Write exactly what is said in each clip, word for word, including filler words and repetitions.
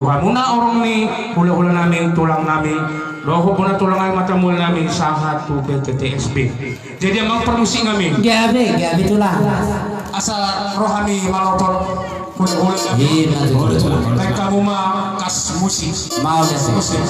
Hamuna horong ni hulahula nami, tulang nami, dohot bona tulang nami, mata mual nami, sahat tu P T T S B. Jadi amang parmusik nami. Gabe, gabe tulang. Asa roha ni malopot hulahula nami. Iya, betul, betul, betul. Baik, hamu ma kas musik. Mau ya, sih. Musik.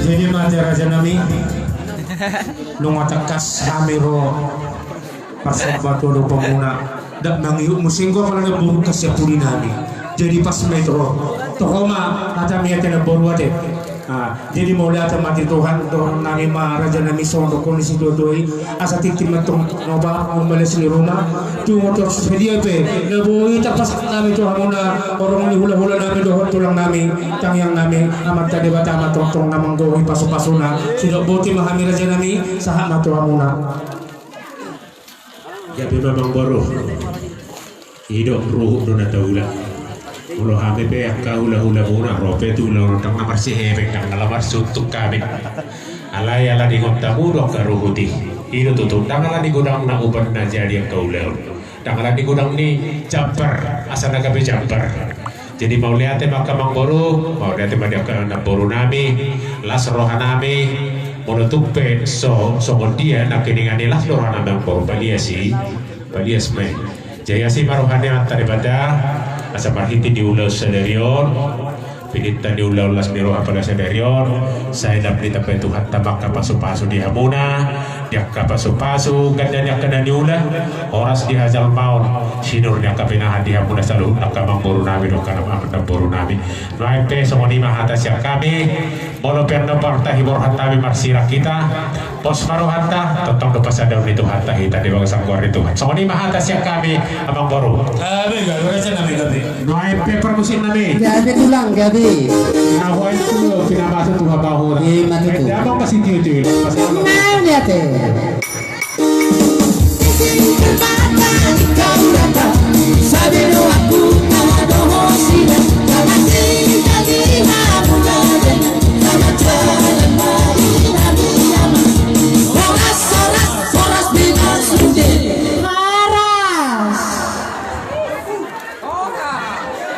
Jadi mate raja nami. Nunga tangkas hami ro marsomba tu adopanmuna. Ndang mangihut muse, ingkon na buruk hasian pudi nami. Jadi pas ma i, toho ma hata mian, namboru ate. Jadi mauliate ma di Tuhan, dohonon nami ma raja nami songon dohonon ni situatua i, asa tintin ma tong noba mambales ni ruma. Tung sadia pe na boi tapasahat nami tu hamuna, horong ni hulahula nami dohot tulang nami, tangiang nami, Amanta Debata ma tongtong na manggohi pasupasuna. Sidok boti ma hami raja nami, sahat ma tu hamuna. Gabe ma amangboru. I do, ruhut do na taula. Molo hami pe angka hulahulamuna ro pe tu ulaon on, ndang na marsihepeng, ndang na laho marsuntuk hami. Alai ala di ingot hamu do angka ruhut i. I do tutu, ndang ala ni godang na umbahen na jadi angka ulaon. Ndang ala ni godang ni jambar asa na gabe jambar. Jadi mauliate ma angka amangboru, mauliate ma di angka namboru nami, las roha nami. Molo tung pe so songon dia nangkiningan i, las do roha nami amangboru, palias i, palias ma i. Jadi asi ma roha ni Amanta Debata asa marhite ni ulaon sadari on, pinta ni ulaon las ni roha pala sadari on, sai dapot ni tambai Tuhanta ma angka pasupasu di hamuna, di angka pasupasu ganda ni angka na niula, horas di hajalmaon, sinur ni angka pinahan di hamuna saluhut angka amangboru nami dohot angka namboru nami. Nuaeng pe songon i ma hata sian hami. Molo pe annon partahi borhat hami marsirang hita, pos ma rohanta, tongtong do pasadaon ni Tuhanta hita di bagasan goar ni Tuhan. Songon i ma hata sian hami amangboru. Gabe, gabe raja nami, gabe. Nuaeng pe parmusik nami. Gabe tulang, gabe. Na huain tu pinamasu tu habahu. Ima tutu. Damang kasih tiu-tiu. Mauliate.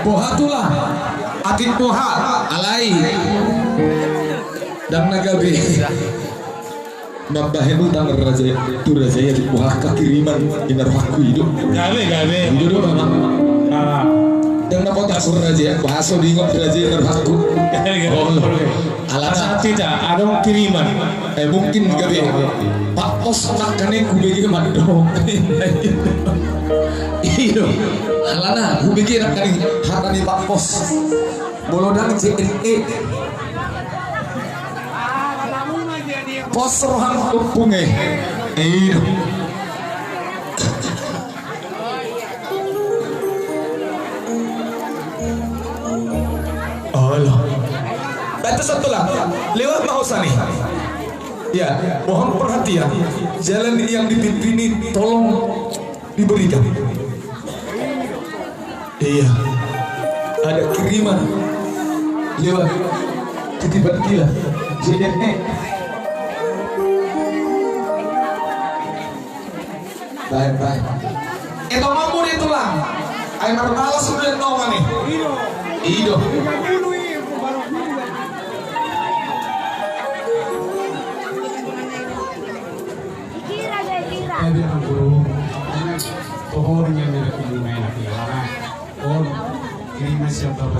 Boha tulang, atik boha, alai ndang na gabe. Mambahen utang raja, tu raja i atik boha, angka kiriman ni na rohangku i do. Gabe, gabe. I do do, Amang. Ah. Dang na kota sur raja, bahaso di ngop raja na hakku. Alana. Asa tita, adong kiriman. Eh, mungkin gabe. Pak Pos nangkaning hubege mandok. Iyo. Alana, hubege nangkaning hata ni Pak Pos. Molo dang J N E. Pos roham tumpung e. Iyo. Olo. Baca satu lah. Lewat mau sani. Ya, mohon perhatian. Jalan yang dipimpin ini tolong diberikan. Iya. Ada kiriman. Lewat. Titipan kila. Jadi, eh. Baik, baik. Eh, tonganmu di tulang. Ai marbalas sudah tongan nih. Ido. Tapi aku, pohon yang merah ini main di larang. Oh, ini masih apa?